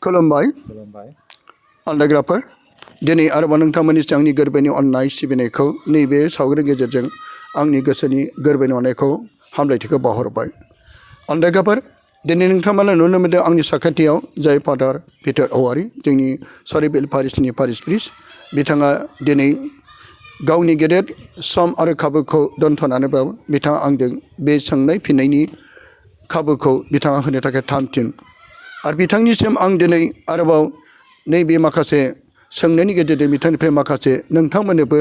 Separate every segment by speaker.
Speaker 1: खुलुमबाय आन्दायग्राफोर दिनै आरोबाव नोंथांमोननि आंनि गोरबोनि अननाय सिबिनायखौ नैबे सावगारिनि गेजेरजों आंनि गोसोनि गोरबोनि अननायखौ हामलायथिखौ बावहरबाय आन्दायग्राफोर दिनै नोंथांमोना नुनो मोनदों आंनि साखाथियाव जाय फादार पिटार औवारि जोंनि सराइबिल पारिसनि पारिस प्रिस्ट बिथाङा दिनै गावनि गेदेर सम आरो खाबुखौ दोनथ'नानैब्लाबो बिथाङा आंजों बे सोंनाय फिननायनि खाबुखौ बिथाङा होनो थाखाय थामथिम आरो बिथांनिसिम आं दिनै आरोबाव नैबे माखासे सोंनायनि गेजेरजों बिथांनिफ्राय माखासे नोंथांमोननोबो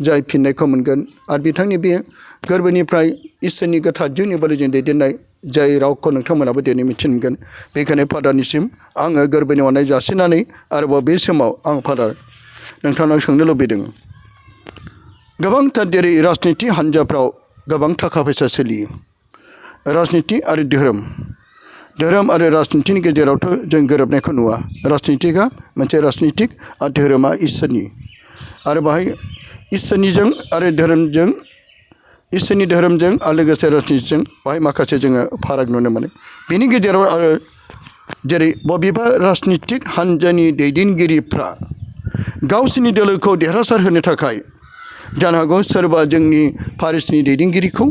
Speaker 1: जाय फिननायखौ मोनगोन आरो बिथांनि बे गोरबोनिफ्राय इसोरनि गोथार जिउनि बोलोजों दैदेननाय जाय रावखौ नोंथांमोनाबो दिनै मिथिनो मोनगोन बेखायनो फादारनिसिम आङो गोरबोनि अननाय जासिनानै आरोबाव बे समाव आं फादार नोंथांनाव सोंनो लुबैदों गोबांथार जेरै राजनिति हान्जाफ्राव गोबां थाखा फैसा सोलियो राजनिति आरो धोरोम आरो राजनितिनि गेजेरावथ' जों गोरोबनायखौ नुवा राजनितिकआ मोनसे राजनितिक आरो धोरोमा इसोरनि आरो बाहाय इसोरनिजों आरो धोरोमजों इसोरनि धोरोमजों आरो लोगोसे राजनितिजों बाहाय माखासे जोङो फाराग नुनो मोनो बेनि गेजेराव आरो जेरै बबेबा राजनितिक हान्जानि दैदेनगिरिफ्रा गावसिनि दोलोखौ देरहासार होनो थाखाय जानो हागौ सोरबा जोंनि पारिसनि दैदेनगिरिखौ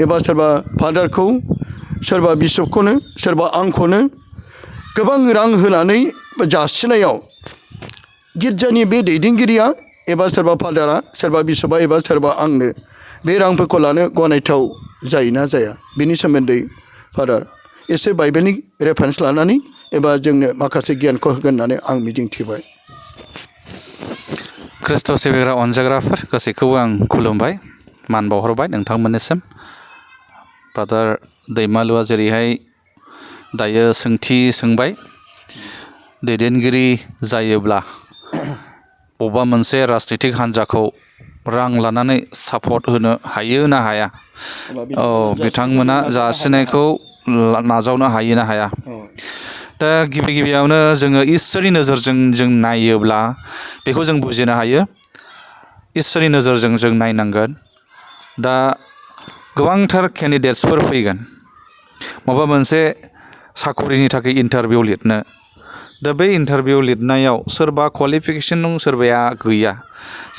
Speaker 1: एबा सोरबा फादारखौ सोरबा बिशपखौनो सोरबा आंखौनो गोबां रां होनानै जासिनायाव गिर्जानि बे दैदेनगिरिया एबा सोरबा फादारा सोरबा बिशपा एबा सोरबा आंनो बे रांफोरखौ लानो गनायथाव जायोना जाया बेनि सोमोन्दै फादार एसे बाइबेलनि रेफारेन्स लानानै एबा जोंनो माखासे गियानखौ होगोन होननानै आं मिजिंथिबाय
Speaker 2: ख्रिस्ट' सिबिग्रा अनजाग्राफोर गासैखौबो आं खुलुमबाय मान बावहरबाय नोंथांमोननिसिम फादार दैमालुआ जेरैहाय दायो सोंथि सोंबाय दैदेनगिरि जायोब्ला बबेबा मोनसे राजनितिक हान्जाखौ रां लानानै सापर्ट होनो हायो ना हाया बिथांमोना जासिनायखौ नाजावनो हायो ना हाया दा गिबियावनो जोङो इसोरनि नोजोरजों जों नायोब्ला बेखौ जों बुजिनो हायो इसोरनि नोजोरजों जों नायनांगोन दा गोबांथार केन्डिडेट्सफोर फैगोन माबा मोनसे साख'रिनि थाखाय इन्टारभिउ लिरनो दा बे इन्टारभिउ लिरनायाव सोरबा क्वालिफिकेसन दं सोरबाया गैया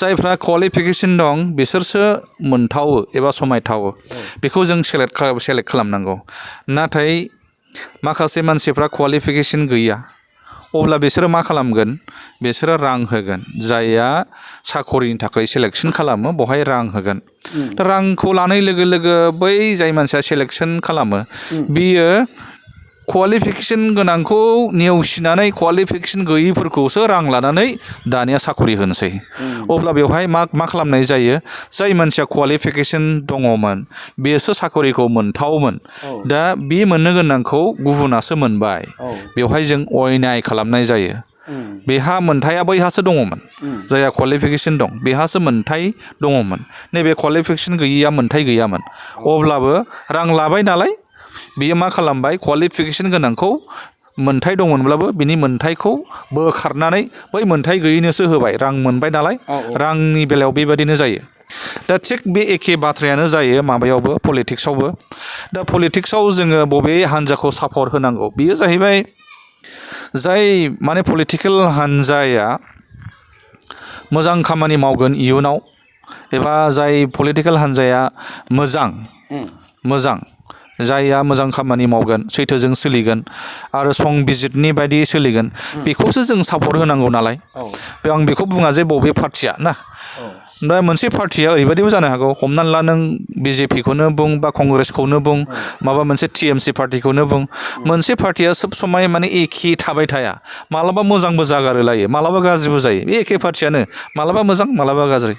Speaker 2: जायफ्रा क्वालिफिकेसन दं बिसोरसो मोनथावो एबा समायथावो बेखौ जों सेलेक्ट खालामनांगौ नाथाय माखासे मानसिफ्रा क्वालिफिकेसन गैया अब्ला बिसोरो मा खालामगोन बिसोरो रां होगोन जायहा साख'रिनि थाखाय सेलेक्सन खालामो बेवहाय रां होगोन दा रांखौ लानाय लोगो लोगो बै जाय मानसिया सेलेक्सन खालामो बियो क्वालिफिकेसन गोनांखौ नेवसिनानै क्वालिफिकेसन गैयैफोरखौसो रां लानानै दानिया साख'रि होनोसै अब्ला बेवहाय मा खालामनाय जायो जाय मानसिया क्वालिफिकेसन दङमोन बेसो साख'रिखौ मोनथावमोन दा बे मोननो गोनांखौ गुबुनासो मोनबाय बेवहाय जों अयनाय खालामनाय जायो बेहा मोनथाया बैहासो दङमोन जायहा क्वालिफिकेसन दं बेहासो मोनथाय दङमोन नैबे क्वालिफिकेसन गैयैया मोनथाय गैयामोन अब्लाबो रां लाबाय नालाय बियो मा खालामबाय क्वालिफिकेसन गोनांखौ मोनथाय दंमोनब्लाबो बिनि मोनथायखौ बोखारनानै बै मोनथाय गैयैनोसो होबाय रां मोनबाय नालाय रांनि बेलायाव बेबायदिनो जायो दा थिग बे एखे बाथ्रायानो जायो माबायावबो पलिटिक्सआवबो दा पलिटिक्सआव जोङो बबे हान्जाखौ सापर्ट होनांगौ बेयो जाहैबाय जाय माने पलिटिकेल हान्जाया मोजां खामानि मावगोन इयुनाव एबा जाय पलिटिकेल हान्जाया मोजां जायहा मोजां खामानि मावगोन सैथोजों सोलिगोन आरो संबिजितनि बायदि सोलिगोन बेखौसो जों सापर्ट होनांगौ नालाय आं बेखौ बुङा जे बबे पार्टिया ना दा मोनसे पार्टिया ओरैबायदिबो जानो हागौ हमनानै ला नों बिजेपिखौनो बुं बा कंग्रेसखौनो बुं माबा मोनसे टिएमसि पार्टिखौनो बुं मोनसे पार्टिया सब समाय माने एखे थाबाय थाया मालाबा मोजांबो जागारोलायो मालाबा गाज्रिबो जायो बे एखे पार्टियानो मालाबा मोजां मालाबा गाज्रि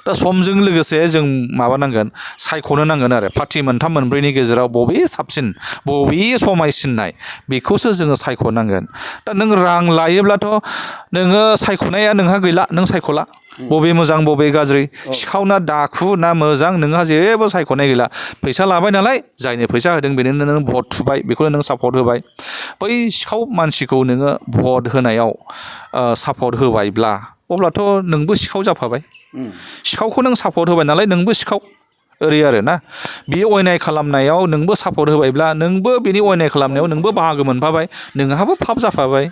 Speaker 2: दा समजों लोगोसे जों माबानांगोन सायख'नो नांगोन आरो पार्टि मोनथाम मोनब्रैनि गेजेराव बबे साबसिन बबे समायसिननाय बेखौसो जोङो सायख'नांगोन दा नों रां लायोब्लाथ' नोङो सायख'नाया नोंहा गैला नों सायख'ला बबे मोजां बबे गाज्रि सिखाव ना दाखु ना मोजां नोंहा जेबो सायख'नाय गैला फैसा लाबाय नालाय जायनो फैसा होदों बेनो नों भट थुबाय बेखौनो नों सापर्ट होबाय बै सिखाव मानसिखौ नोङो भट होनायाव सापर्ट होबायब्ला अब्लाथ' नोंबो सिखाव जाफाबाय सिखावखौ नों सापर्ट होबाय नालाय नोंबो सिखाव ओरै आरो ना बियो अयनाय खालामनायाव नोंबो सापर्ट होबायब्ला नोंबो बिनि अयनाय खालामनायाव नोंबो बाहागो मोनफाबाय नोंहाबो फाप जाफाबाय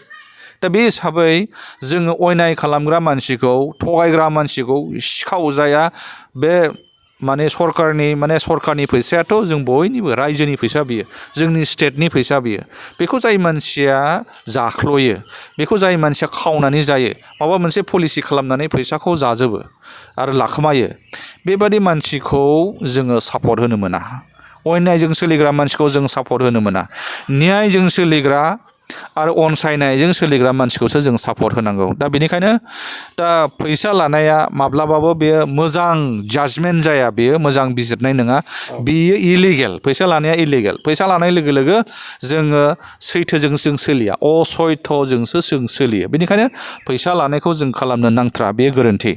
Speaker 2: दा बे हिसाबै जोङो अयनाय खालामग्रा मानसिखौ थगायग्रा मानसिखौ सिखाव जाया बे माने सरकारनि फैसायाथ' जों बयनिबो रायजोनि फैसा बियो जोंनि स्टेटनि फैसा बियो बेखौ जाय मानसिया जाख्ल'यो बेखौ जाय मानसिया खावनानै जायो माबा मोनसे पलिसि खालामनानै फैसाखौ जाजोबो आरो लाखोमायो बेबादि मानसिखौ जोङो सापर्ट होनो मोना अयनायजों सोलिग्रा मानसिखौ जों सापर्ट होनो मोना न्यायजों सोलिग्रा आरो अनसायनायजों सोलिग्रा मानसिखौसो जों सापर्ट होनांगौ दा बेनिखायनो दा फैसा लानाया माब्लाबाबो बेयो मोजां जाजमेन्ट जाया बेयो मोजां बिजिरनाय नङा बेयो इलिगेल फैसा लानाया इलिगेल फैसा लानाय लोगो लोगो जोङो सैथोजों जों सोलिया असयथ'जोंसो जों सोलियो बेनिखायनो फैसा लानायखौ जों खालामनो नांथ्रा बेयो गोरोन्थि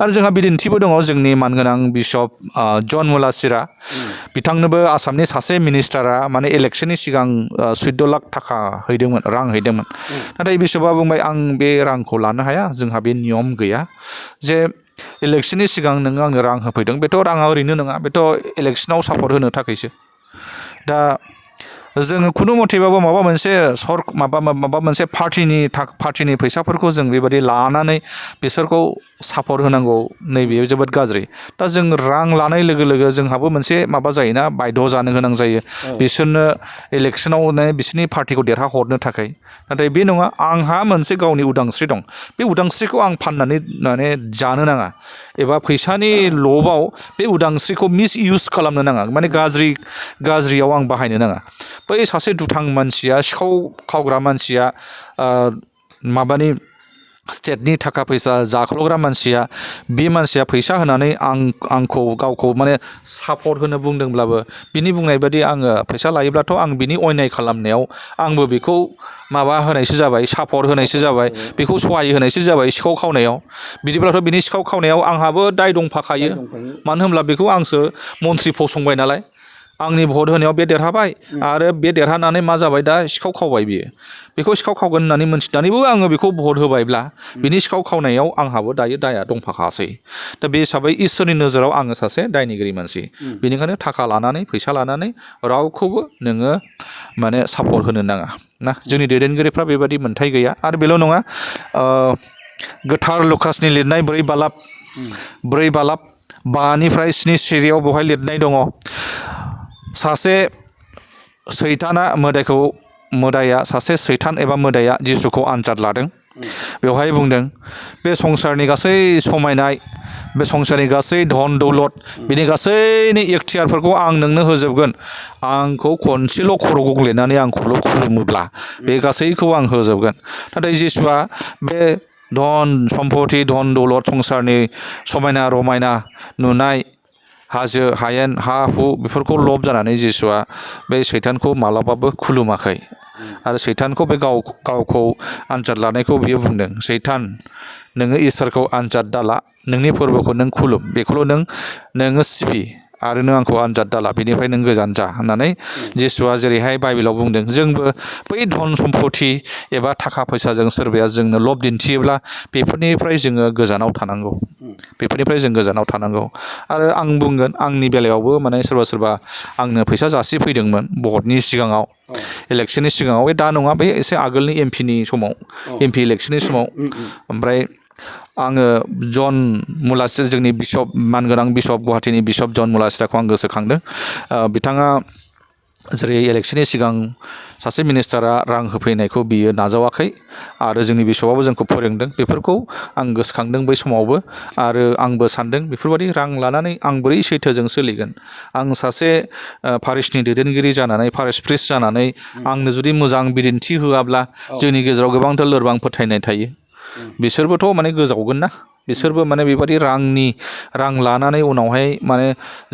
Speaker 2: आरो जोंहा बिदिन्थिबो दङ जोंनि मानगोनां बिशप जन मुलासिरा बिथांनोबो आसामनि सासे मिनिस्टारा माने इलेक्सननि सिगां 14 लाख थाखा हैदोंमोन रां हैदोंमोन नाथाय बिशपआ बुंबाय आं बे रांखौ लानो हाया जोंहा बे नियम गैया जे इलेक्सननि सिगां नोङो आंनो रां होफैदों बेथ' राङा ओरैनो नङा बेथ' इलेक्सनाव सापर्ट होनो थाखायसो दा जोङो खुनु मथेबाबो माबा मोनसे पार्टिनि फैसाफोरखौ जों बेबायदि लानानै बिसोरखौ सापर्ट होनांगौ नैबेयो जोबोद गाज्रि दा जों रां लानाय लोगो लोगो जोंहाबो मोनसे माबा जायोना बाध्य जानो गोनां जायो बिसोरनो इलेक्सनाव बिसोरनि पार्टिखौ देरहाहरनो थाखाय नाथाय बे नङा आंहा मोनसे गावनि उदांस्रि दं बे उदांस्रिखौ आं फाननानै माने जानो नाङा एबा फैसानि लबाव बे उदांस्रिखौ मिस इउज खालामनो नाङा माने गाज्रियाव आं बाहायनो नाङा बै सासे दुथां मानसिया सिखाव खावग्रा मानसिया माबानि स्टेटनि थाखा फैसा जाख्ल'ग्रा मानसिया बे मानसिया फैसा होनानै गावखौ माने सापर्ट होनो बुंदोंब्लाबो बिनि बुंनाय बादि आङो फैसा लायोब्लाथ' आं बिनि अयनाय खालामनायाव आंबो बेखौ माबा होनायसो जाबाय सापर्ट होनायसो जाबाय बेखौ सहाय होनायसो जाबाय सिखाव खावनायाव बिदिब्लाथ' बिनि सिखाव खावनायाव आंहाबो दाय दंफाखायो मानो होनब्ला बेखौ आंसो मन्थ्रि फसंबाय नालाय आंनि भट होनायाव बे देरहाबाय आरो बे देरहानानै मा जाबाय दा सिखाव खावबाय बियो बेखौ सिखाव खावगोन होननानै मोनथिनानैबो आङो बेखौ भट होबायब्ला बिनि सिखाव खावनायाव आंहाबो दायो दाया दंफाखासै दा बे हिसाबै इसोरनि नोजोराव आङो सासे दायनिगिरि मानसि बेनिखायनो थाखा लानानै फैसा लानानै रावखौबो नोङो माने सापर्ट होनो नाङा ना जोंनि दैदेनगिरिफ्रा बेबादि मोन्थाय गैया आरो बेल' नङा गोथार लुकासनि लिरनाय 4 बालाब 5निफ्राय 7 सिरियाव बेवहाय लिरनाय दङ सासे सैताना मोदाया सासे सैतान एबा मोदाया जिसुखौ आनजाद लादों बेवहाय बुंदों बे संसारनि गासै समायनाय बे संसारनि गासै धन दौलत बिनि गासैनि इख्तियारफोरखौ आं नोंनो होजोबगोन आंखौ खनसेल' खर' गंग्लायनानै आंखौल' खुलुमोब्ला बे गासैखौ आं होजोबगोन नाथाय जिसुआ बे धन सम्पति धन दौलत संसारनि समायना रमायना नुनाय हाजो हायेन हा हु बेफोरखौ लब जानानै जिसुआ बे सैतानखौ मालाबाबो खुलुमाखै आरो सैतानखौ बे गावखौ आनजाद लानायखौ बियो बुंदों सैतान नोङो इसोरखौ आनजाद दाला नोंनि फोरबोखौ नों खुलुम बेखौल' नोङो सिबि आरो नों आंखौ आनजाद दाला बेनिफ्राय नों गोजान जा होननानै जिसुआ जेरैहाय बाइबेलाव बुंदों जोंबो बै धन सम्पति एबा थाखा फैसाजों सोरबाया जोंनो लब दिन्थियोब्ला बेफोरनिफ्राय जोङो गोजानाव थानांगौ आरो आं बुंगोन आंनि बेलायावबो माने सोरबा आंनो फैसा जासिफैदोंमोन भटनि सिगाङाव इलेक्सननि सिगाङाव दा नङा बे एसे आगोलनि एमपि इलेक्सननि समाव ओमफ्राय आङो जन मुलासिर जोंनि बिशप मानगोनां बिशप गुवाहाटीनि बिशप जन मुलासिराखौ आं गोसोखांदों बिथाङा जेरै इलेक्सननि सिगां सासे मिनिस्टारा रां होफैनायखौ बियो नाजावाखै आरो जोंनि बिशपआबो जोंखौ फोरोंदों बेफोरखौ आं गोसोखांदों बै समावबो आरो आंबो सानदों बेफोरबायदि रां लानानै आं बोरै सैथोजों सोलिगोन आं सासे पारिसनि दैदेनगिरि जानानै पारिस प्रिस्ट जानानै आंनो जुदि मोजां बिदिन्थि होआब्ला जोंनि गेजेराव गोबांथार लोरबां फोथायनाय थायो बिसोरबोथ' माने गोजावगोन ना बिसोरबो माने बेबायदि रां लानानै उनावहाय माने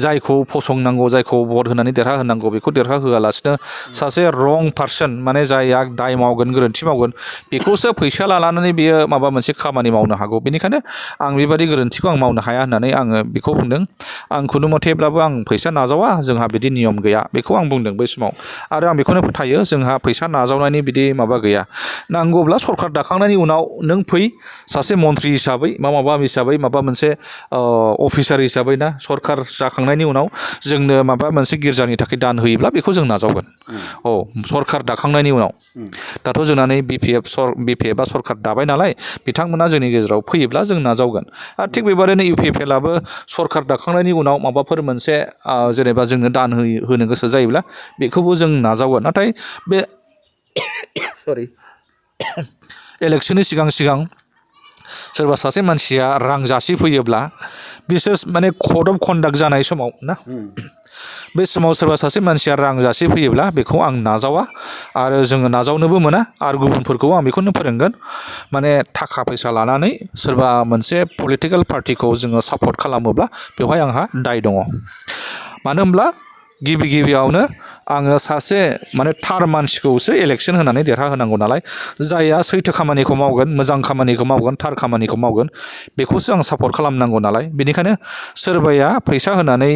Speaker 2: जायखौ फसंनांगौ जायखौ भट होनानै देरहाहोनांगौ बेखौ देरहाहोआलासिनो सासे रं पार्सन माने जायआ दाय मावगोन गोरोन्थि मावगोन बेखौसो फैसा लानानै बियो माबा मोनसे खामानि मावनो हागौ बेनिखायनो आं बेबायदि गोरोन्थिखौ आं मावनो हाया होननानै आङो बेखौ बुंदों आं खुनु मथेब्लाबो आं फैसा नाजावा जोंहा बिदि नियम गैया बेखौ आं बुंदों बै समाव आरो आं बेखौनो फोथायो जोंहा फैसा नाजावनायनि बिदि माबा गैया नांगौब्ला सरकार दाखांनायनि उनाव नों फै सासे मन्थ्रि हिसाबै माबा माबा हिसाबै माबा मोनसे अफिसार हिसाबै ना सरखार जाखांनायनि उनाव जोंनो माबा मोनसे गिर्जानि थाखाय दान होयोब्ला बेखौ जों नाजावगोन सरखार दाखांनायनि उनाव दाथ' जोंना नै बिपिएफआ सरखार दाबाय नालाय बिथांमोना जोंनि गेजेराव फैयोब्ला जों नाजावगोन आरो थिग बेबादिनो इउपिपिएलआबो सरखार दाखांनायनि उनाव माबाफोर मोनसे जेनेबा जोंनो दान होनो गोसो जायोब्ला बेखौबो जों नाजावगोन नाथाय बे इलेक्सननि सिगां सोरबा सासे मानसिया रां जासिफैयोब्ला बिसोर माने कड अफ कन्डाक्ट जानाय समाव ना बे समाव सोरबा सासे मानसिया रां जासिफैयोब्ला बेखौ आं नाजावा आरो जोङो नाजावनोबो मोना आरो गुबुनफोरखौ आं बेखौनो फोरोंगोन माने थाखा फैसा लानानै सोरबा मोनसे पलिटिकेल पार्टिखौ जोङो सापर्ट खालामोब्ला बेवहाय आंहा दाय दङ मानो होनब्ला गिबियावनो आङो सासे माने थार मानसिखौसो इलेक्सन होनानै देरहाहोनांगौ नालाय जायहा सैथो खामानिखौ मावगोन मोजां खामानिखौ मावगोन थार खामानिखौ मावगोन बेखौसो आं सापर्ट खालामनांगौ नालाय बेनिखायनो सोरबाया फैसा होनानै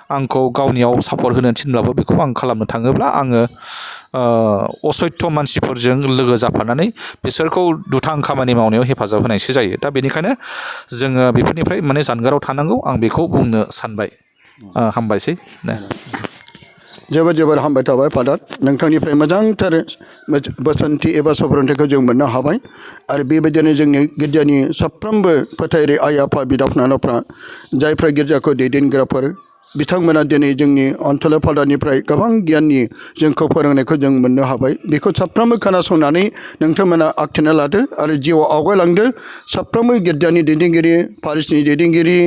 Speaker 2: आंखौ गावनियाव सापर्ट होनो थिनब्लाबो बेखौ आं खालामनो थाङोब्ला आङो असत्य मानसिफोरजों लोगो जाफानानै बिसोरखौ दुथां खामानि मावनायाव हेफाजाब होनायसो जायो दा बेनिखायनो जोङो बेफोरनिफ्राय माने जानगाराव थानांगौ आं बेखौ बुंनो सानबाय हामबायसै
Speaker 1: जोबोर हामबाय थाबाय फादार नोंथांनिफ्राय मोजांथार बोसोनथि एबा सुबुरुन्थिखौ जों मोननो हाबाय आरो बेबायदिनो जोंनि गिर्जानि साफ्रोमबो फोथायरि आइ आफा बिदा फंबायफ्रा जायफ्रा गिर्जाखौ दैदेनग्राफोर बिथांमोना दिनै जोंनि अनसला फादारनिफ्राय गोबां गियाननि जोंखौ फोरोंनायखौ जों मोननो हाबाय बेखौ साफ्रोमबो खोनासंनानै नोंथांमोना आखिना लादो आरो जिउआव आवगायलांदो साफ्रोमबो गिर्जानि दैदेनगिरि पारिसनि दैदेनगिरि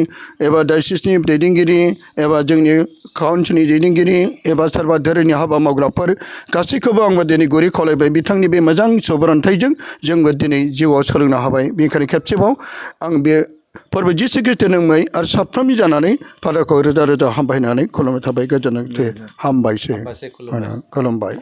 Speaker 1: एबा डायसिसनि दैदेनगिरि एबा जोंनि काउन्सिलनि दैदेनगिरि एबा सोरबा धोरोमनि हाबा मावग्राफोर गासैखौबो आंबो दिनै गुरै खावलायबाय बिथांनि बे मोजां सुबुरुन्थाइजों जोंबो दिनै जिउआव सोलोंनो हाबाय बेनिखायनो खेबसेबाव आं बे फोरबो जिसु ख्रीष्टनि मुङै आरो साफ्रोमनि जानानै फादारखौ रोजा रोजा हामबायनानै खुलुमबाय थाबाय गोजोनथों हामबायसै खुलुमबाय